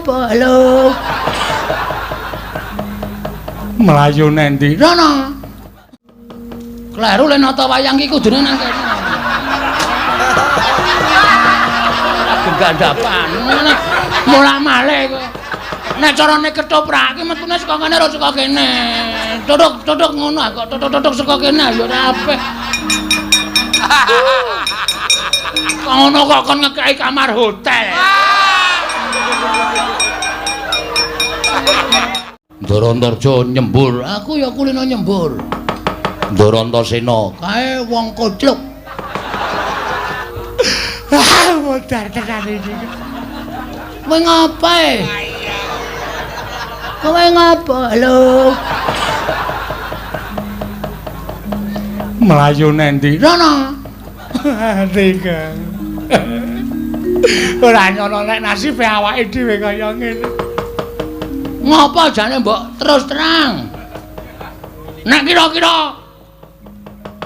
ngapa? Halo. Mlayu nendi? Rono. Kleru le nata wayang iki kudune nang kene. Gandhapan. Molah-malih kowe. Nek carane ketoprak iki metune saka kene ora saka kene. Tutuk-tutuk ngono kok tutuk-tutuk saka kene ya ora apik. Kok ngono kok kon ngekeki kamar hotel. Ndara-Antarja nyembur, aku ya kulino nyembur. Ndara Antasena, kae wong kocluk. Ah, modar tenan iki. Kowe ngapa? Kowe ngapa? Halo. Mlayu nendi? Rono. Tiga. Ora nyono nek nasibe awake dhewe kaya ngene. Ngapa jane mbok terus terang? Nek kira-kira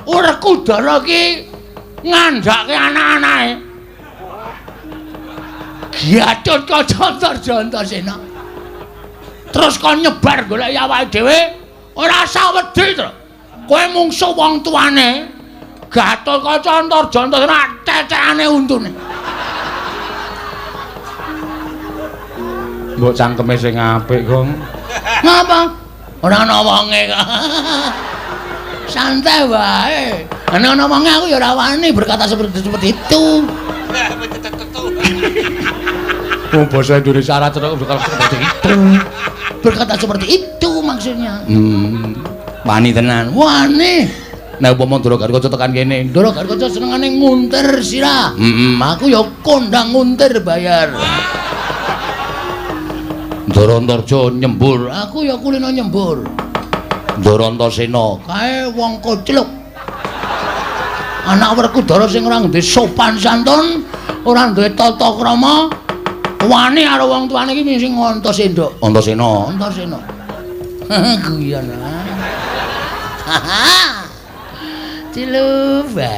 Werkudara iki ngandhake anak-anake. Gatotkaca Antarja Antasena. Terus kon nyebar goleki awake dhewe ora usah wedi to. Kowe mungsuh wong tuane. Gatotkaca Antarja Antasena tetekane untune. Mbok cangkeme sing apik, Gong. Ngapa? Ora ana wonge kok. Santai wae. Nek ana wonge aku ya ora wani berkata seperti itu. Wong basa Indonesia ora cetha berkata seperti itu. Berkata seperti itu maksudnya. Wani tenan. Wani. Nek upama Ndara Gatotkaca tekan kene, Ndara Gatotkaca senengane nguntir sirah. Aku ya kondang nguntir bayar. Ndara Antarja nyembur, aku ya kulino nyembur. Ndara Antasena, kae wong kocluk. Anak Werkudara sing ora duwe sopan santun, ora duwe tata krama, wani karo wong tuane iki sing Antasena. Antasena, Antasena. Guyon. Ciluba.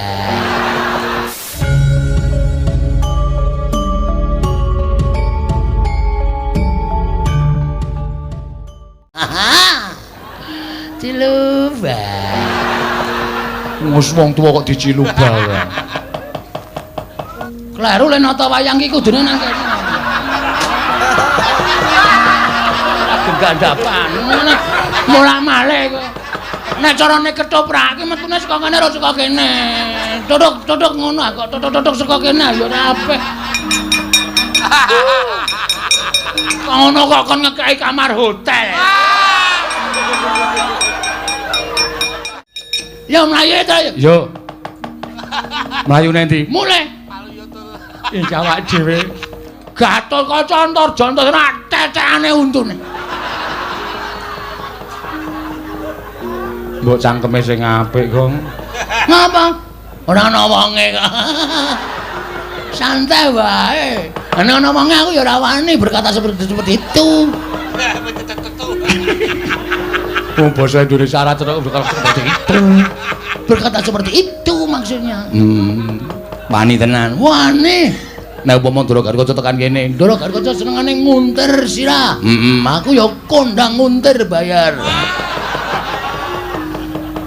Ciluba. Wis wong tuwa kok diciluba wae. Kleru le nata wayang iki kudune nang kene. Gandhapan. Molah-malih kowe. Nek carane ketoprak iki metune saka kene ora saka kene. Tutuk-tutuk ngono kok tutuk-tutuk saka kene ya ora apik. Kok ngono kok kon ngekeki kamar hotel. Yo mlayu to. Yo. Mlayu nendi? Mulih. Iki awake dhewe. Gatotkaca Antarja Antasena tetekane untune. Mbok cangkeme sing apik, Gong. Ngapa? Ora ana wonge kok. Santai wae. Nek ana wonge aku ya ora wani berkata seperti itu. Wong basa Indonesia ora cetha berkata seperti itu. Berkata seperti itu maksudnya. Wani tenan. Wani. Nek upama Ndara Gatotkaca tekan kene, Ndara Gatotkaca senengane nguntir sirah. Aku ya kondang nguntir bayar.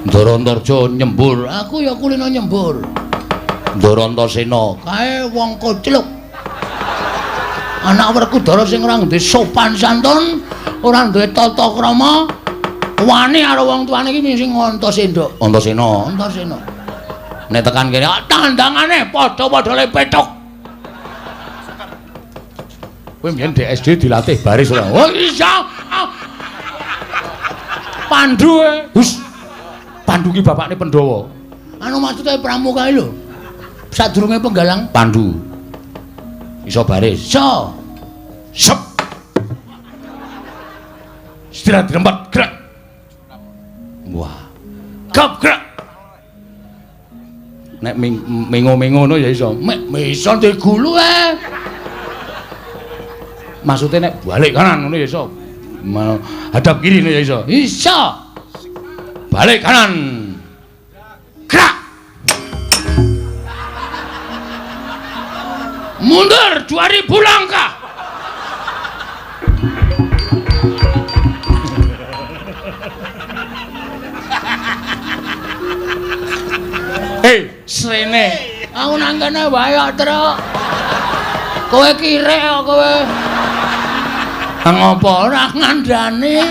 Ndara Antarja nyembur, aku ya kulino nyembur. Ndara Antasena, kae wong kocluk. Anak Werkudara sing ora duwe sopan santun, ora duwe tata krama, wani karo wong tuane iki sing Antasena. Antasena, Antasena. Nek tekan kene tandangane padha-padha le pethuk. Kowe mbiyen di SD dilatih baris ora? Oh iya. Pandu e. Hus. Pandu ki bapakne Pandhawa. Anu maksude pramuka lho. Sadurunge penggalang Pandu. Iso baris. Iso. Sep. Istirahat dirempat gerak. Wah. Gap gerak. Nek mengo-mengo ngono ya iso. Mek iso digulu e. Maksudnya nek balik kanan ngono ya iso. Hadap kiri ngono ya iso. Iso. Balik kanan. Gerak. Mundur 2000 langkah. Hei, srene. Aku nang kene wae kok, Truk. Kowe kirek kok kowe. Ngopo ora ngandani?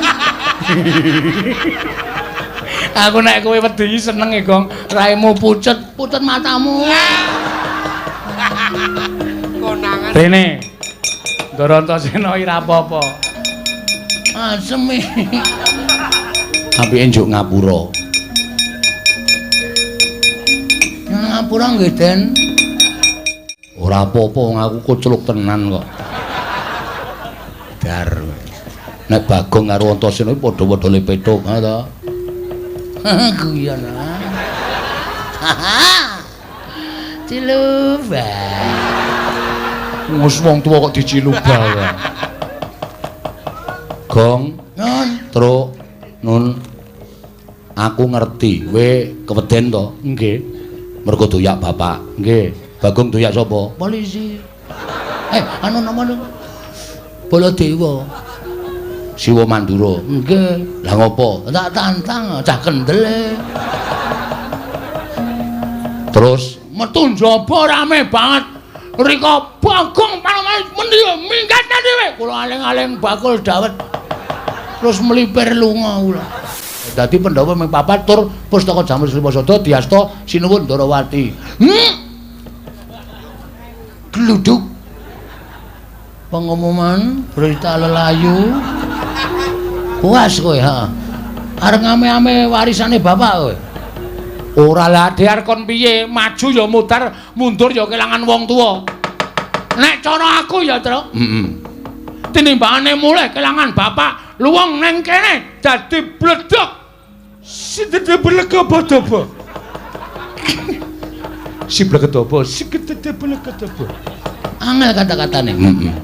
Aku nek kowe wedi seneng e, Gong. Raimu pucet, pucet matamu. Konangan. Rene. Ndara Antasena ora apa-apa. Asem iki. Apike njuk ngapura. Ngapura nggih, Den. Ora apa-apa wong aku kucluk tenan kok. Dar. Nek Bagong karo Antasena iki padha-padha le petuk, ha ta? Guyon. Ciluba. Wis wong tuwa kok diciluba ya. Gong, Nun, Truk, Nun. Aku ngerti, kowe keweden to? Nggih. Mergo doyak bapak. Nggih. Bagong doyak sapa? Polisi. Anu nama lu? Baladewa. Siwa Mandura. Nggih. Lah ngopo? Tak tantang, cah kendel e. Terus metu njaba rame banget. Rika Bagong panoman mendi minggat dhewe. Kula aling-aling bakul dawet. Terus melipir lunga kula. Dadi Pandhawa ming papat tur pustaka Jamur Srimasada diasta Sinuwun Ndarawati. Gluduk. Pengumuman berita lelayu. Puas kowe, ha. Arep ngame-ame warisane bapak kowe. Ora lah dhiar kon piye, maju ya mudar, mundur ya kelangan wong tuwa. Nek cara aku ya, Truk. Heeh. Tinimbangane mulih kelangan bapak, luwung neng kene dadi bledok. Sidede blekedobo. Si blekedobo, sigedede blekedobo. Angel kata-katane. Heeh.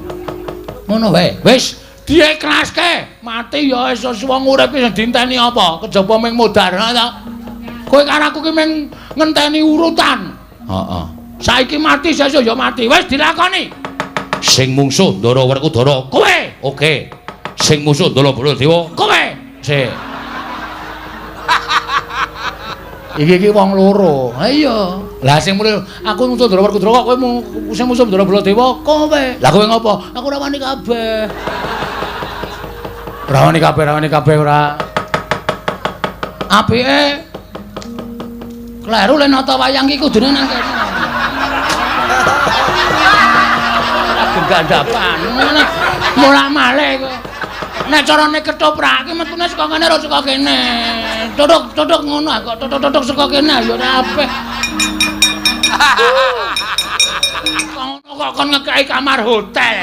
Ngono wae. Wis diikhlaske, mati ya wis wong urip iki dinteni apa? Kejaba ming modar, ha ta? Kowe karo aku ki ming ngenteni urutan. Heeh. Saiki mati sesuk ya mati. Wis dilakoni. Sing mungsuh Ndara Werkudara kowe. Oke. Sing musuh Ndara Baladewa kowe. Sik. Iki iki wong loro. Ha iya. Lah sing muni aku musuh Ndara Werkudara kok kowe sing musuh Ndara Baladewa kowe. Lah kowe ngopo? Aku ora wani kabeh. Ora wani kabeh, ora wani kabeh ora. Apike kleru le nata wayang iki kudune nang kene. Gandhapan. Mulak-malik kowe. Nek carane ketoprak iki metune saka kene ora saka kene. Tutuk-tutuk ngono kok tutuk-tutuk saka kene ya ora apik. Ngono kok kon ngekeki kamar hotel.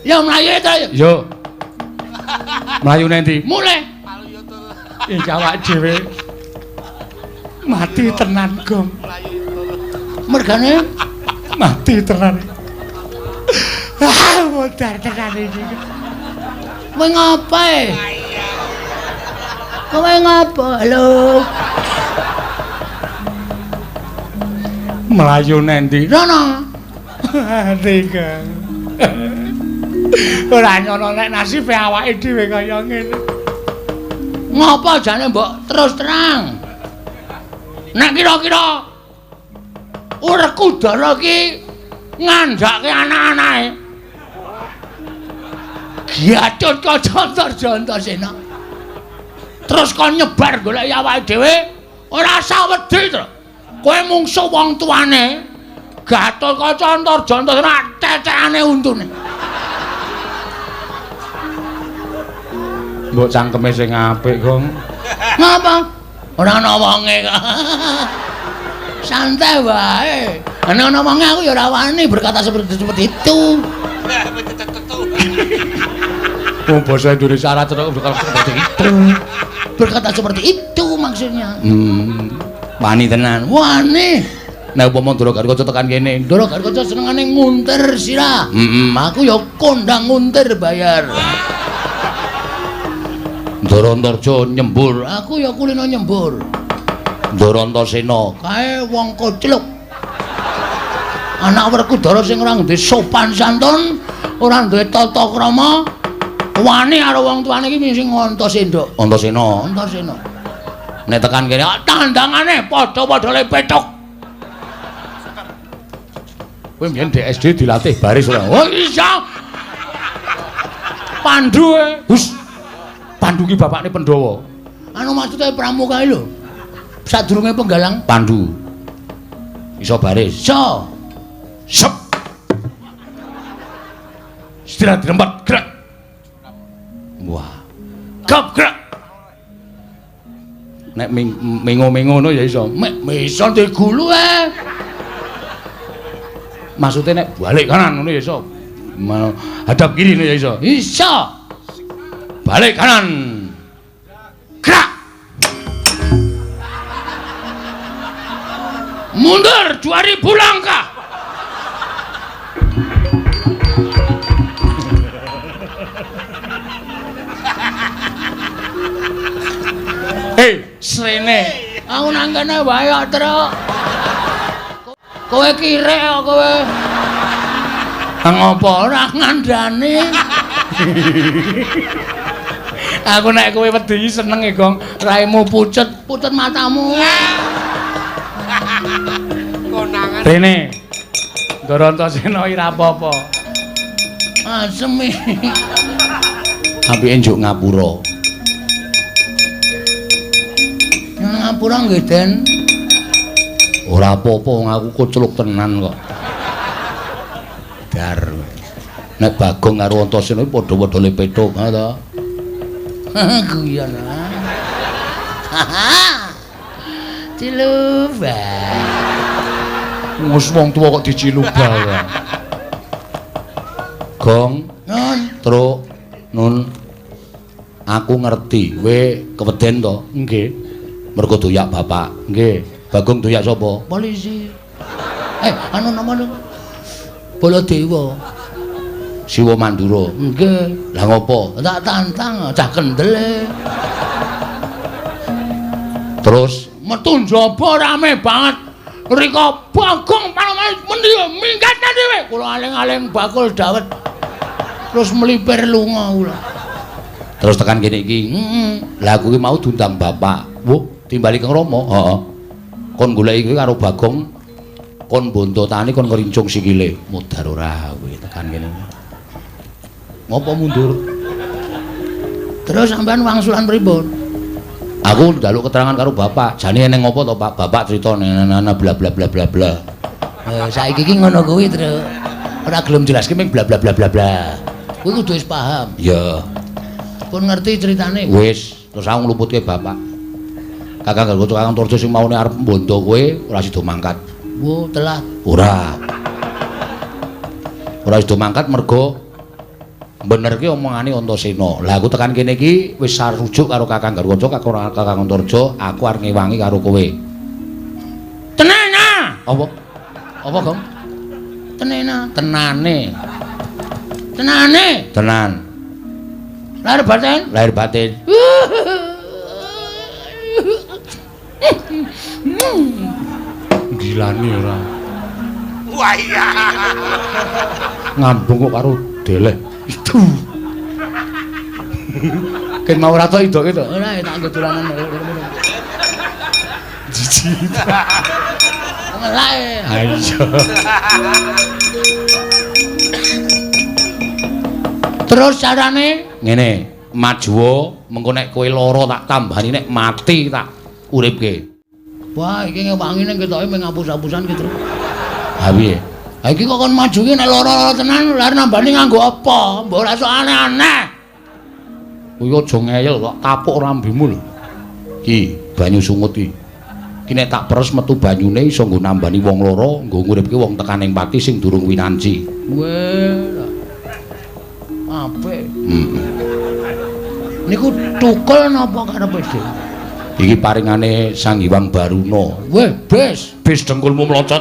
Ya mlayu ta ya. Yo. Mlayu nendi? Mulih. Iki awak dhewe mati tenan, Gong. Mergane mati tenan. Ah, modar tenan iki. Kowe ngapa? Kowe ngapa? Halo. Mlayu nendi? Rono. Ati, Gong. Ora nyono nek nasibe awake dhewe kaya ngene. Ngapa jane mbok terus terang? Nek kira-kira Werkudara iki ngandhake anak-anake. Gatut Kaca Antarjana. Terus kon nyebar goleki awake dhewe, ora usah wedi to. Kowe mungsuh wong tuane. Gatut Kaca Antarjana tetekane untune. Mbok cangkeme sing apik, Gong. Ngapa? Ora ana wonge kok. Santai wae. Nek ana wonge aku ya ora wani berkata seperti itu. Wong basa Indonesia ora cetha berkata seperti itu. Berkata seperti itu maksudnya. Wani tenan. Wani. Nek upama Ndara Gatotkaca tekan kene, Ndara Gatotkaca senengane nguntir sirah. Aku ya kondang nguntir bayar. Ndara Antarja nyembur, aku ya kulino nyembur. Ndara Antasena, Kae wong kocluk. Anak Werkudara sing ora duwe sopan santun, ora duwe tata krama, wani karo wong tuane iki sing Antasena. Antasena. Antasena. Nek tekan kene tandangane padha-padha le pethuk. Kowe mbiyen di SD dilatih baris ora? Oh iya. Pandu e. Hus. Pandu ki bapakne Pandhawa. Anu maksude pramuka iki lho. Sadurunge penggalang Pandu. Iso baris. Iso. Sep. Istirahat di tempat, gerak. Wah. Gap gerak. Nek mengo-mengo ngono ya iso. Mek iso digulu e. Maksudnya nek balik kanan ngono ya iso. Hadap kiri ngono ya iso. Iso. Balik kanan. Gerak. Mundur 2000 langkah. Hei, srene. Aku nang kene wae kok, Truk. Kowe kirek kok kowe. Ngopo ora ngandani? Aku nek kowe wedi seneng e, Gong. Raimu pucet, pucet matamu. Konangan. Rene. Ndara Antasena iki ra apa-apa. Asem iki. Apike njuk ngapura. Ngapura nggih, Den. Ora apa-apa wong aku kocluk tenan kok. Dar. Nek Bagong karo Antasena iki padha-padha le pethuk, ha ta? Guyon. Ciluba. Wis wong tuwa kok diciluba ya. Gong, Nun, Truk, Nun. Aku ngerti, kowe keweden to? Nggih. Mergo doyak bapak. Nggih. Bagong doyak sapa? Polisi. Anu nama lu? Baladewa. Siwa Mandura. Nggih. Lah ngopo? Tak tantang, cah kendel e. Terus metu njaba rame banget. Rika Bagong panoman mendi minggat dhewe. Kula aling-aling bakul dawet. Terus mlipir lunga kula. Terus tekan kene iki. Heeh. Lah aku ki mau diundang bapak. Wuh, timbali Kang Rama. Heeh. Kon goleki kuwi karo Bagong kon bontotane kon ngrincung sikile. Mudar ora kowe tekan kene. Ngopo mundur? Terus sampean wangsulan pripun? Aku njaluk keterangan karo bapak. Jane eneng ngopo to, Pak? Bapak crita nana bla bla bla bla bla. Saiki iki ngono kuwi, Truk. Ora gelem jelaske ming bla bla bla bla bla. Kuwi kudu wis paham. Iya. Pun ngerti ceritane. Wis, terus aku ngluputke bapak. Kakang Gargoco Kakang Torjo sing maune arep mbondo kowe ora sida mangkat. Wo, telat. Ora. Ora sida mangkat mergo benerke omongane Antasena. Lah aku tekan kene iki wis sarujuk karo Kakang Gargoco, Kakang Antarja, aku arep ngewangi karo kowe. Tenena. Apa? Apa, Gong? Tenena. Tenane. Tenane. Tenan. Lahir batin. Lahir batin. Gilani ora. Wah iya. Ngambung kok karo deleh. Itu. Ken mau ora tok idoke to? Ora tak nggo dolanan. Jijik. Ngelake. Ayo. Terus carane ngene, majuwa mengko nek kowe lara tak tambani, nek mati tak uripke. Wah, iki ngewangi ning ketoke mung ngapus-apusan ki, Truk. Ha piye? Ha iki kok kon maju ki nek lara-lara tenan, lha nambani nganggo apa? Mbok ora sok aneh-aneh. Kuwi aja ngeyel kok tapuk rambimu lho. Ki, banyu sungut iki. Ki nek tak peres metu banyune iso nggo nambani wong lara, nggo nguripke wong tekan ing pati sing durung winanci. Weh. Apik. Heeh. Niku tukul napa karepe dhewe? Iki paringane Sang Hyang Baruna. Weh, bes, bes dengkulmu mlocot.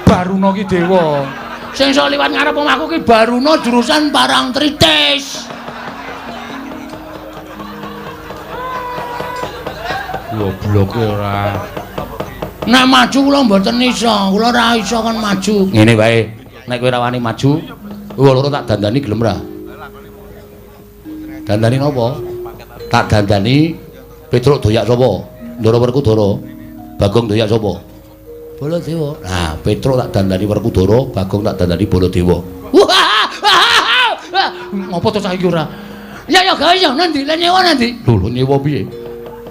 Baruna ki dewa. Sing iso liwat ngarep omahku ki Baruna jurusan Parangtritis. Gobloke ora. Nek maju kula mboten iso, kula ora iso kon maju. Ngene wae, nek kowe ora wani maju, kowe loro tak dandani gelem ra? Dandani napa? Tak dandani Petruk doyak sapa? Ndara Werkudara. Bagong doyak sapa? Baladewa. Nah, Petruk tak dandani Werkudara, Bagong tak dandani Baladewa. Ngopo to cah iki ora? Ya ya gawe ya nanti, le nyewa nanti. Lho, lho nyewa piye?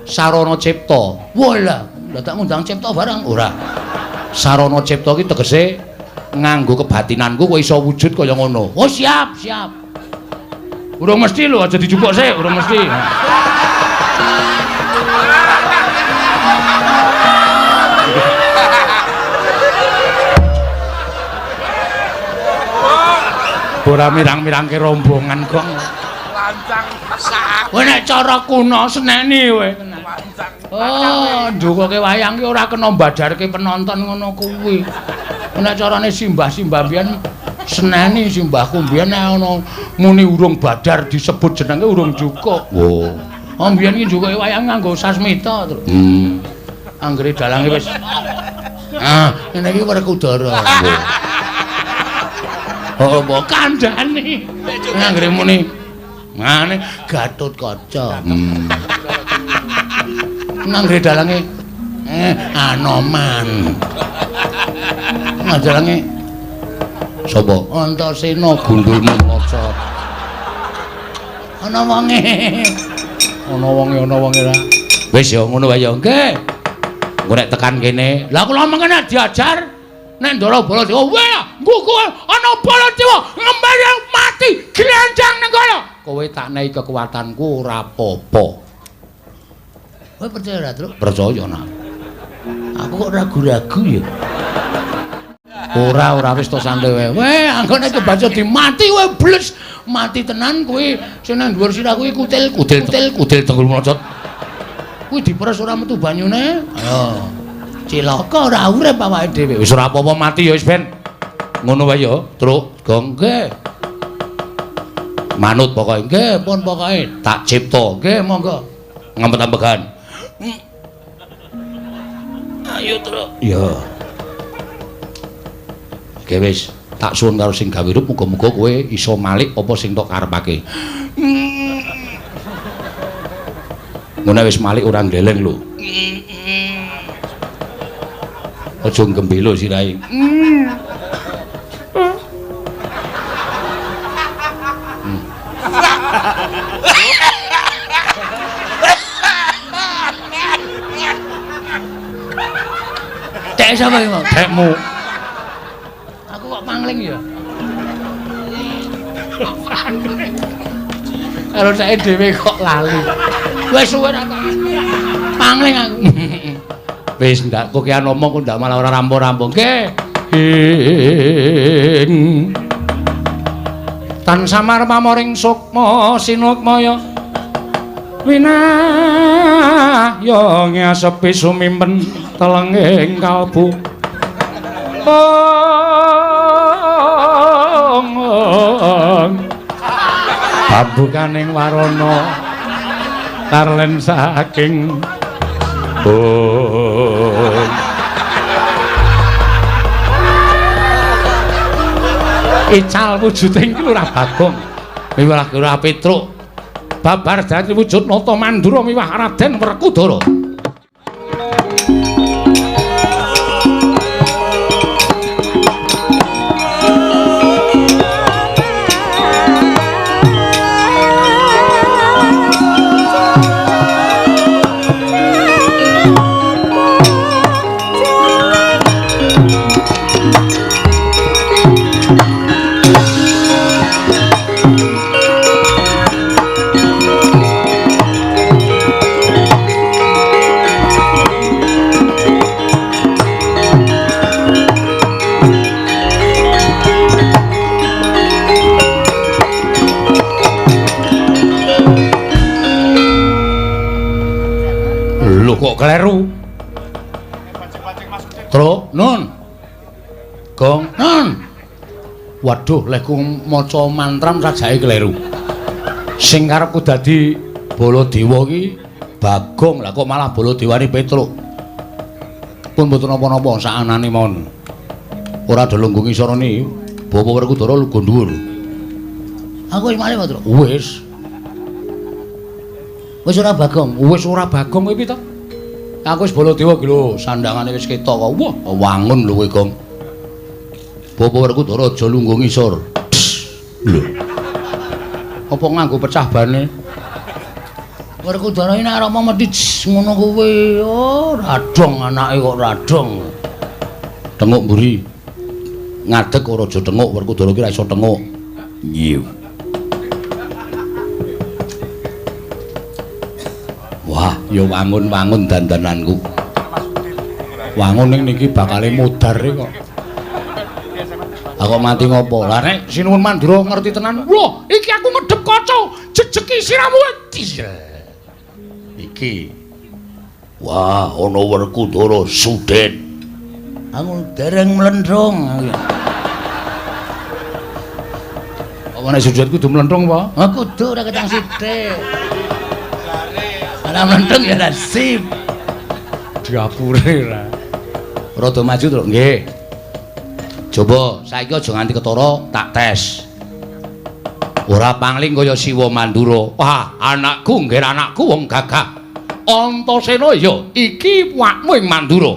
Sarana cipta. Walah, lah tak ngundang cipta barang ora. Sarana cipta iki tegese nganggo kebatinanku kowe iso wujud kaya ngono. Oh siap, siap. Urung mesti lho, aja dijupuk sik, urung mesti. Ora mirang-mirangke rombongan kok. Lancang sak. Kowe nek cara kuno seneni kowe. Lancang. Oh, ndukoke wayang ki ora kena mbadarke penonton ngono kuwi. Nek carane simbah-simbah mbiyen seneni simbahku mbiyen nek ana muni urung badar disebut jenenge urung cukup. Oh. Oh mbiyen ki njukoke wayang nganggo sasmita terus. Anggere dalange wis. Ah, ngene iki Werkudara. Oh, mbok kandhane. Anggere muni ngene Gatotkaca. Anggere dalange Anoman. Dalange sapa? Antasena gundulmu mlocot. Ana wonge. Ana wonge, ana wonge ra. Wis ya ngono wae ya. Nggih. Engko nek tekan kene, lah kula mengene diajar nek Ndara Baladewa, weh, nggugu ana Baladewa ngembali mati glenjang ning kono. Kowe tak nehi kekuatanku ora apa-apa. Kowe percaya ora, Truk? Percaya nak. Aku kok ragu-ragu ya. Ora, ora wis to santai wae. Weh, anggone kebaca dimati kowe bles, mati tenan kuwi sing nang dhuwur sirah kuwi kutil Kutil kutil kutil tenggul mlocot. Kuwi diperes ora metu banyune. Ayo. Cilaka ora urip awake dhewe. Wis ora apa-apa mati ya wis ben. Ngono wae ya, Truk. Gong nggih. Manut pokoke. Nggih, pun pokoke. Tak cipta. Nggih, monggo. Ngempet-ambegan. Ayo, Truk. Ya. Oke wis, tak suwun karo sing gawe rup muga-muga kowe iso malik apa sing tok karepake. Ngono wis malik ora ngleleng lho. Aja gembelo sirahe. Tek sapa iki, Mas? Tekmu. Aku kok pangling ya. Karo sae dhewe kok lali. Wis suwe ra pangling aku. Wis ndak kokean omong kok ndak malah ora rampung-rampung. Nggih. Ing tan samar pamoring sukma sinukmaya winahya ngasepi sumimpen telenging kalbu. Pambukaning warana tarlen saking bung. Ical wujuding Lurah Bagong miwah Lurah Petruk babar dadi wujud nata Mandura miwah Raden Werkudara. Kok kleru? Truk, nun. Gong, nun. Waduh, lehku maca mantram sajake kleru. Sing karepku dadi Baladewa ki Bagong, lah kok malah Baladewane Petruk. Pun mboten napa-napa saanane mawon. Ora do lungguh ngisorone. Bapak Werkudara lungguh dhuwur. Aku wis malih, Truk. Wis. Wis ora Bagong, wis ora Bagong kowe piye to? Aku wis Baladewa iki lho, sandangane wis ketok kok. Wah, wangun lho kowe, Gong. Bapak Werkudara aja lungguh ngisor. Lho. Apa nganggo pecah bane? Werkudara iki nek arep mesti ngono kuwi. Oh, radong anake kok radong. Tenguk mburi. Ngadeg ora aja tenguk, Werkudara iki ora iso tenguk. Iya. Wah, ya wangun-wangun dandananku. Wangun ning niki bakale modar kok. Aku mati ngopo? Lah nek Sinuwun Mandura ngerti tenan. Wah, iki aku medhep kaca, jejeki siramu. Iki. Wah, ana Werkudara Sudet. Aku dereng mlendrung. Apa nek Sudet kudu mlendrung apa? Ha kudu ora ketang sithik. Ora mlendrung ya nasib. Diapure ra. Rada maju, Truk. Nggih. Coba saiki aja nganti ketara tak tes. Ora pangling kaya Siwa Mandura. Wah, anakku nggih anakku wong gagah. Antasena ya iki wakmu ing Mandura.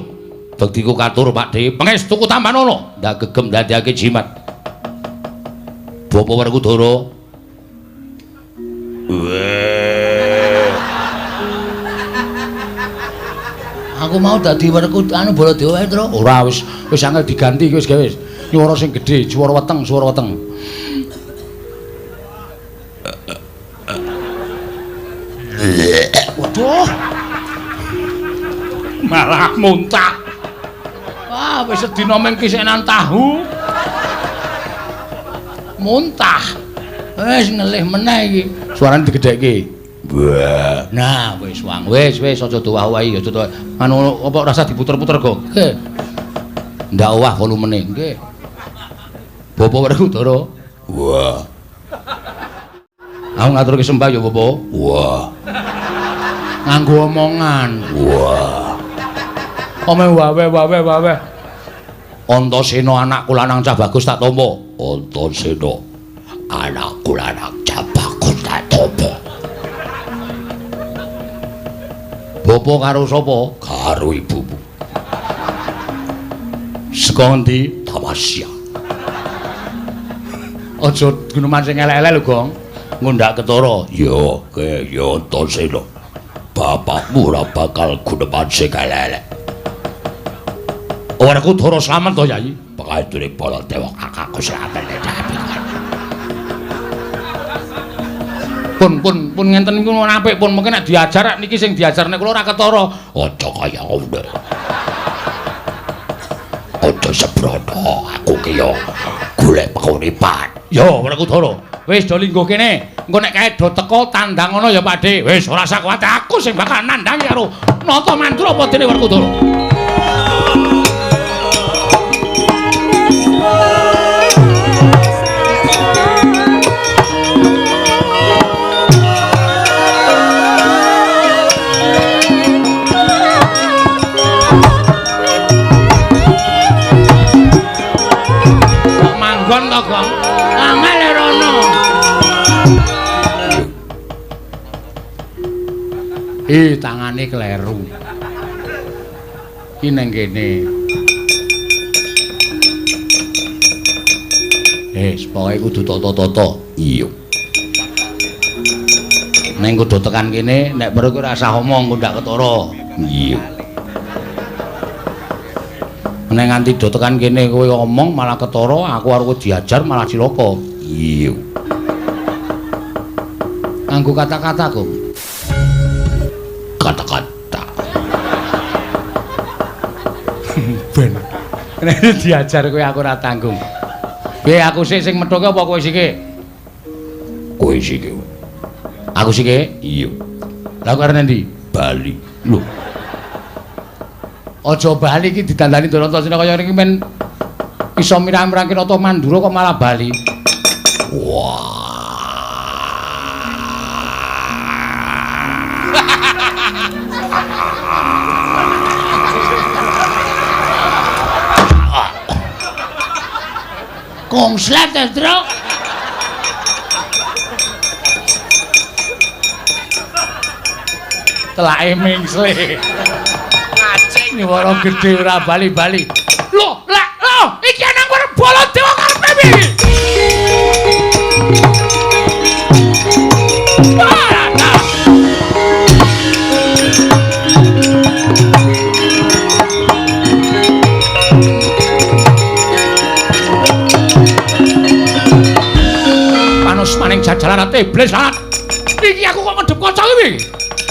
Bektiku katur Pakdhe, pangestuku tampanana. Ndak gegem ndadekake jimat. Bapak Werkudara. Aku mau dadi Werkudara anu Baladewa wae, Truk. Ora wis wis angel diganti wis gawe wis. Nyuwara sing gedhe, swara weteng, swara weteng. Waduh. Malah muntah. Wah, wis sedina mung kisenan tahu. Muntah. Wis ngelih meneh iki. Suarane digedhekke. Wah. Nah, wis wang. Wis wis aja dowah-owahi, aja dowah. Anu apa rasa diputer-puter kok. Nggih. Ndak owah volumene. Nggih. Bapak Werkudara. Wah. Aku ngaturke sembah ya, Bapak. Wah. Nganggo omongan. Wah. Omeh wawe wawe wawe. Antasena anakku lanang cah bagus tak tampa. Antasena anakku lanang cah bagus tak tampa. Bapak karo sapa? Karo ibumu. Saka ngendi? Tamasya. Aja guneman sing elek-elek lho, Gong. Ngundak ketara. Ya, ke ya Antasena. Bapakmu ora bakal guneman sing elek-elek. Werkudara slamet to, Yai? Pangestune Baladewa kakakku slamet. Pun pun pun ngenten niku apik pun mungkin nek diajar niki sing diajar nek kula ora ketara. Aja kaya ngono. Aja sembrono, aku ki yo golek penguripan. Yo Werkudara, wis do lingguh kene. Engko nek kae do teko tandang ngono ya Pakdhe. Wis ora usah kuwatir, aku sing bakal nandhangi karo Nata Mandura apa dene Werkudara. Manggon to, Gong? Angel rono. Ih, tangane kleru. Iki nang kene. Pokoke kudu tata-tata. Iya. Neng kudu tekan kene, nek perlu kowe ora usah omong, engko ndak ketara. Iya. Nek nganti do tekan kene kowe omong malah ketara, aku arep diajar malah cilaka. Iya. Nganggo kata-kata, Gong. Kata-kata. Ben. Nek diajar kowe aku ora tanggung. Piye aku sik sing methuke apa kowe sike? Kowe sike. Aku sike? Iya. Lah kowe arep endi? Bali. Lho. Aja bali iki didandani Antasena kaya ngene iki men iso mirang-mirangke Nata Mandura kok malah bali. Wah. Konslet, Tru. Telake mingsle. Ngacing nyuwara gedhe ora bali-bali. Lho, lek lho, iki nang Baladewa karepe piye? Panus maning jajaran iblis lanat. Iki aku kok ngedep kaca iki.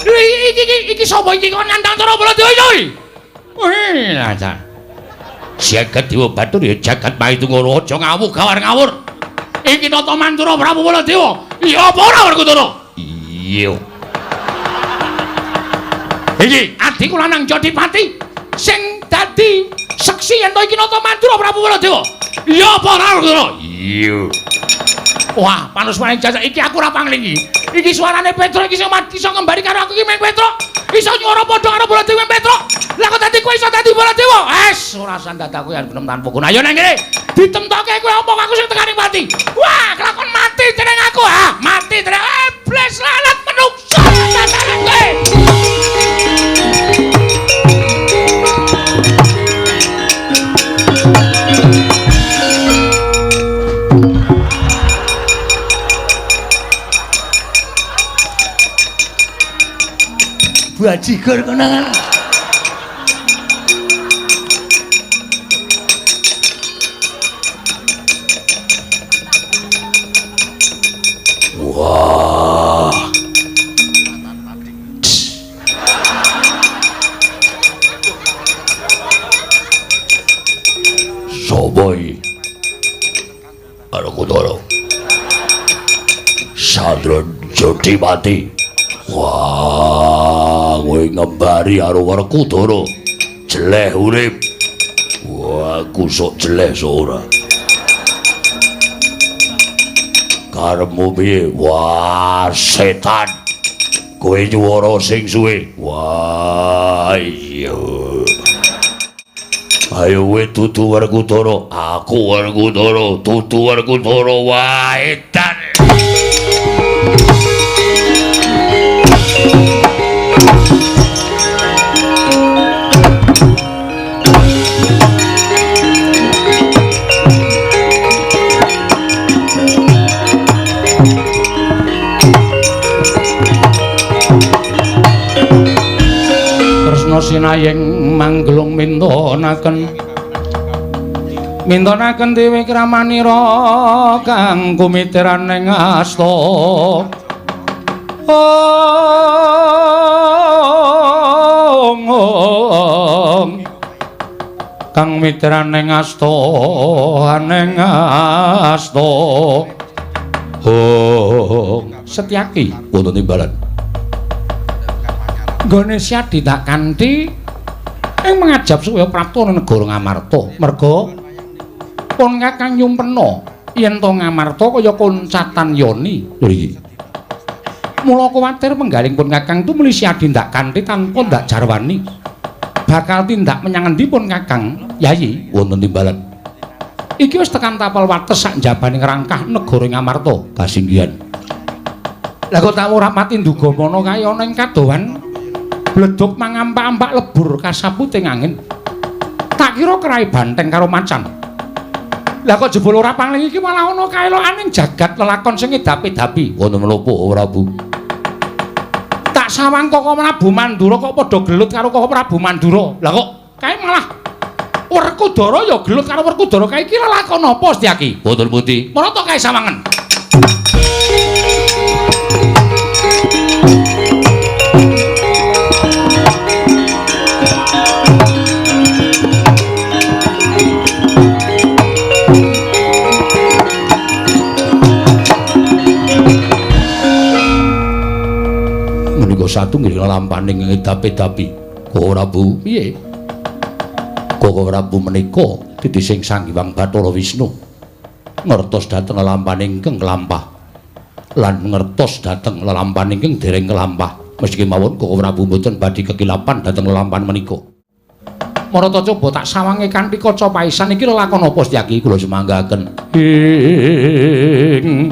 Iki iki sapa iki kok nantang cara Baladewa iki? Wih, lancar. Jagat Dewa Batur ya jagat Maitungara aja ngawuh gawar ngawur. Iki tata mantura Prabu Baladewa. Iya apa ora Werkudara? Iya. Iki adhiku lanang Jodipati sing dadi seksi yen to iki nata mantura Prabu Baladewa. Iya apa ora Werkudara? Iya. Wah, panus maning jajak iki aku ora panglingi. Iki suarane Petruk iki sing iso ngembari karo aku iki meng Petruk. Iso nyuwara padha karo Baladewa Petruk. Lah kok dadi kowe iso dadi Baladewa? Es, ora sandadaku yen genem tanpa guna. Ayo nang kene. Ditemtoke kowe omong aku sing tekani pati. Wah, kelakon mati jeneng aku. Ah, mati jeneng iblis lalat menungso sasaran kowe. Bajigur konangan. Wah. Sopo iki? Werkudara. Sandra Jodipati. Wah, kowe ngembari karo Werkudara. Jeleh urip. Wah, aku sok jeleh sok ora. Karepmu piye? Wah, setan. Kowe nyuwara sing suwe. Wah, iya. Ayo kowe dudu Werkudara. Aku Werkudara, dudu Werkudara. Wah, edan. Kresna sinayeng manggelung mintonaken mintonaken dewi kramanira kang kumitiran ing asta. Ong kang mitran ing asta ning asta. Ong Setyaki wonten timbalan. Nggone Syadi tak kanthi ing mangajab supaya prapta negara Ngamarta. Merga pun Kakang nyumpena yen to Ngamarta kaya koncatan yoni. Lho iki. Mula kuwatir penggaling pun Kakang tumuli Syadi ndak kanthi tanpa ndak jarwani. Bakal tindak menyang endi pun Kakang? Yayi wonten timbalan. Iki wis tekan tapel wates sak njabane ngrangkah negara Ngamarta kasinggihan. Lah kok tak ora pati nduga mono kae ana ing kadohan bledug mangampak-ampak lebur kasaputing angin. Tak kira kerai banteng karo macan. Lah kok jebul ora pangling iki malah ana kaelokaning jagat lelakon sing edapi-dapi. Wonten menapa Prabu? Tak sawang Koko Prabu Mandura kok padha gelut karo Koko Prabu Mandura. Lah kok kae malah Werkudara ya gelut karo Werkudara kae iki lelakon apa Setyaki? Wonten pundi? Marata kae sawangen. Menika satunggiling lelampaning ngedapi-dapi. Koko Prabu, piye? Koko Prabu menika titising Sang Hyang Bathara Wisnu ngertos dhateng lelampaning ingkang kelampah lan ngertos dhateng lelampaning ingkang dereng kelampah. Meski mawon Koko Prabu mboten badhe kekilapan dhateng lelampahan menika. Marata coba tak sawange kanthi kaca paisan iki lelakon apa Setyaki kula sumanggaken. Ing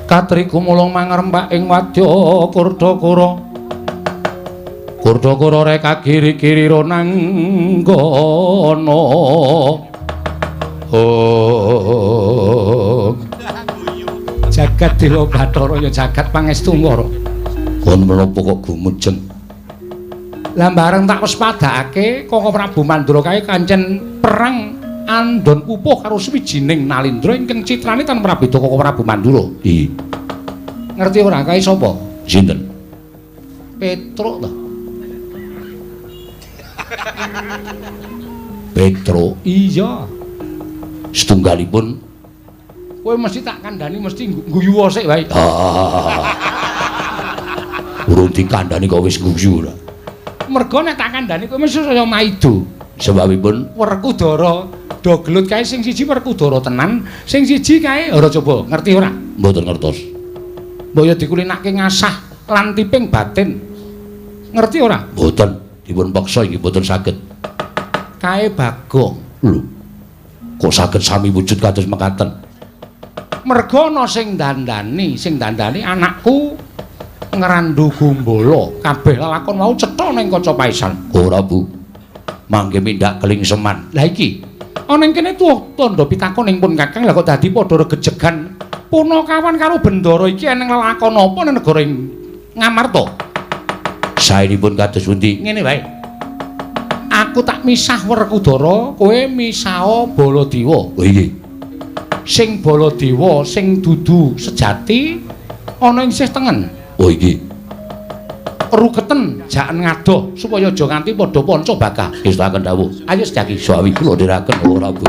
Katri gumulung mangrempak ing wadya Kurdakara. Kurdakara reka kiri-kiri ronanggana. Oh. Jagat Dewa Bathara ya jagat pangestu ngara. Kon menapa kok gumujeng? Lah bareng tak waspadakake Koko Prabu Mandura kae kancen perang andon pupuh karo swijining Nalindra ingkang citrane tan prabeda Koko Prabu Mandura. Iya. Ngerti ora kae sapa? Sinten? Petruk to. Petruk. Iya. Setunggalipun kowe mesti tak kandhani mesti guyu sik wae. Ah. Urung dikandhani kok wis guyu ora. Mergo nek tak kandhani kowe mesti saya maido. Sebabipun Werkudara do gelut kae sing siji Werkudara tenan, sing siji kae ora coba ngerti ora? Mboten ngertos. Mbok ya dikulinake ngasah lan tiping batin. Ngerti ora? Mboten, dipun peksa inggih mboten saged. Kae Bagong. Lho. Kok saged sami wujud kados mekaten? Mergo ana sing dandani anakku Ngrandu Gumbala. Kabeh lelakon mau cetha ning kaca paisan. Ora, Bu. Mangke mindak kelingseman. Lah iki ana ing kene tuwa tandha pitakon ing pun Kakang, lah kok dadi padha regejegan punakawan karo Bendara iki eneng lelakon apa ning negara Ngamarta? Saenipun kados pundi? Ngene wae. Aku tak misah Werkudara, kowe misah Baladewa. Oh iya. Sing Baladewa sing dudu sejati ana ing sisih tengen. Oh iki. Ruketen jaken ngadoh supaya aja nganti padha panca bakah. Ngestakaken dawuh. Ayo Setyaki. Sawi kula dherekaken ora, Bu.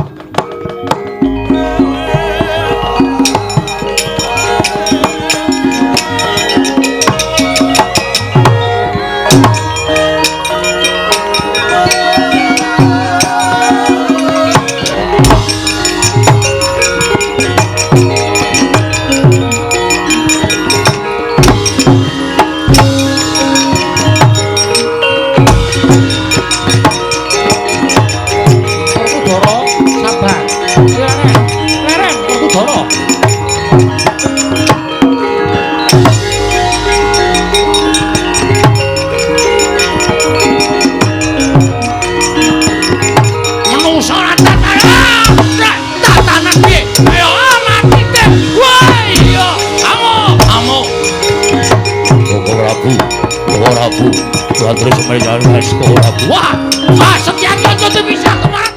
Wah, wah, Setyaki aja bisa kemarin.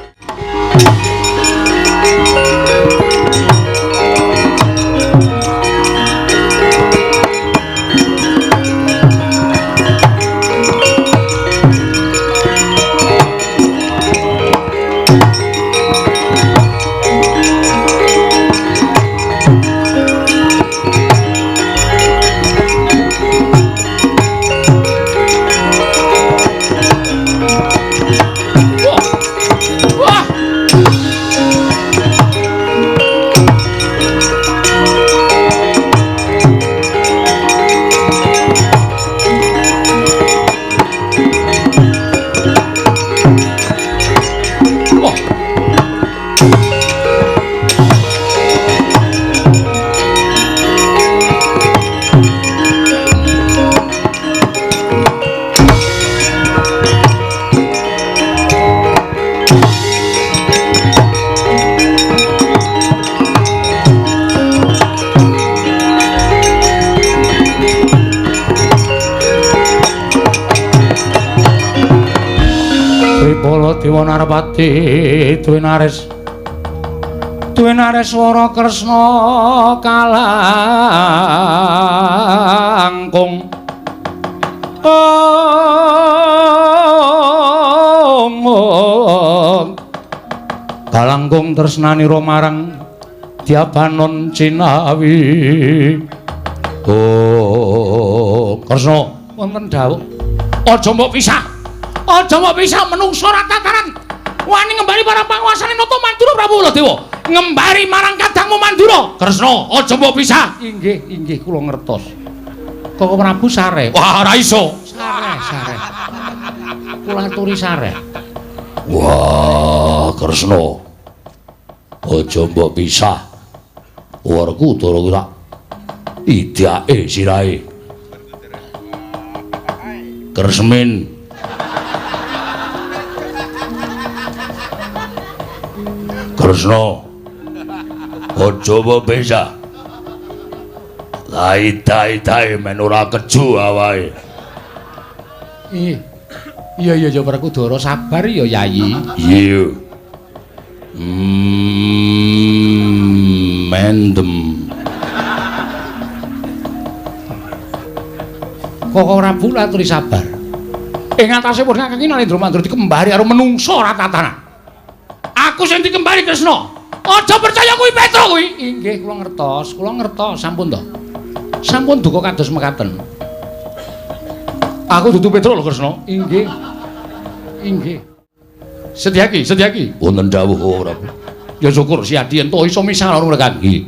Dewa Narpati Dwinares Dwinares Wara Kresna kalangkung ong kalangkung tresnanira marang Dyabanon Cinawi. Oh Kresna wonten dawuh aja mbok pisah. Aja mbok pisah menungso ora tataran. Wani ngembari para panguasane Nata Mandura Prabu Baladewa. Ngembari marang kadangmu Mandura. Kresna, aja mbok pisah. Inggih, inggih kula ngertos. Koko Prabu sare. Wah, ora iso. Sareh, sareh. Kula aturi sareh. Wah, Kresna. Aja mbok pisah. Werkudara kuwi tak idake sirahe. Kresmin. Kresna. Aja mbok pisah. Lai-dai-dai men ora keju awake. Iya. Iya iya ya Werkudara sabar ya Yayi. Iya. Mendem. Kok ora aturi sabar. Ing atase pun kakang iki Nalendra Mandura dikembari karo menungsa ora tatanan. Aku sing dikembari Kresna. Aja percaya kuwi Petro kuwi. Inggih kula ngertos, kula ngertos sampun to. Sampun duka kados mekaten. Aku dudu Petro lho Kresna. Inggih. Inggih. Setyaki, Setyaki. Wonten dawuh Prabu. Ya syukur Siadi ento iso misah karo Kakang. Nggih.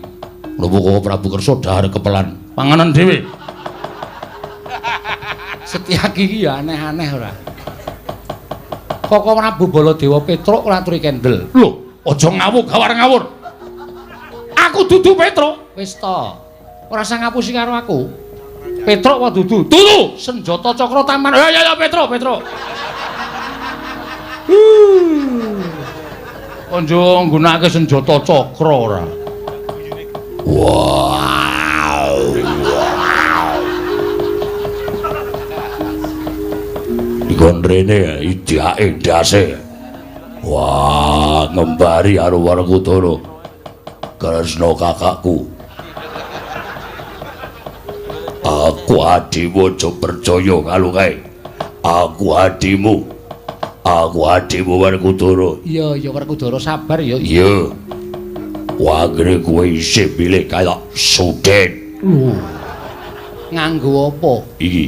Menapa kok Prabu kersa dhahar kepelan panganan dhewe. Setyaki iki ya aneh-aneh ora. Koko Prabu Baladewa Petruk ora aturi kendel. Lho, aja ngawur gawar ngawur. Aku dudu Petruk. Wis to. Ora usah ngapusi karo aku. Petruk apa dudu? Dudu. Senjata cakra taman. Ya ya ya Petruk, Petruk. Aja nggunakake senjata cakra ora. Wow. Dikon rene idake ndase. Wah, ngembari karo Werkudara. Kresna kakakku. Aku adimu aja percaya karo kae. Aku adimu. Aku adimu Werkudara. Iya, iya Werkudara sabar ya. Iya. Wagre kowe isih pilih kaya sudet. Lho. Nganggo apa? Iki.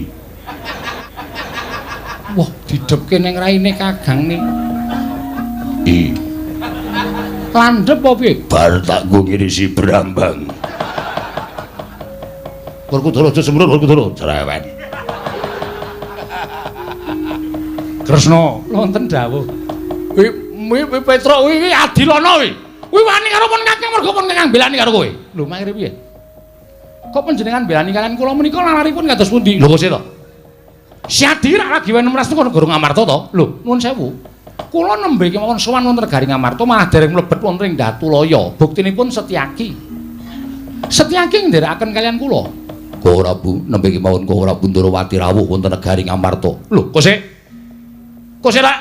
Wah, didhepke ning raine Kakang ning. Iki. Landhep apa piye? Bar tak nggo ngirisi brambang. Werkudara aja semrut Werkudara cerewet. Kresna wonten dawuh. Kuwi kuwi Petruk kuwi adilana kuwi. Kuwi wani karo pun Kakang mergo pun Kakang belani karo kowe. Lho mangkene piye? Kok panjenengan belani kalian kula menika lalaripun kados pundi? Lho kok sih to? Siadi rak lagi 16 teko negara Ngamarta to? Lho nuwun sewu. Kula nembe kemawon sowan wonten negari Ngamarta malah dereng mlebet wonten ing Datulaya. Buktinipun Setyaki. Setyaki nderekaken kalian kula. Kok Prabu nembe kemawon kok Prabu Ndorowati rawuh wonten negari Ngamarta. Lho kok sik? Kok sik lak?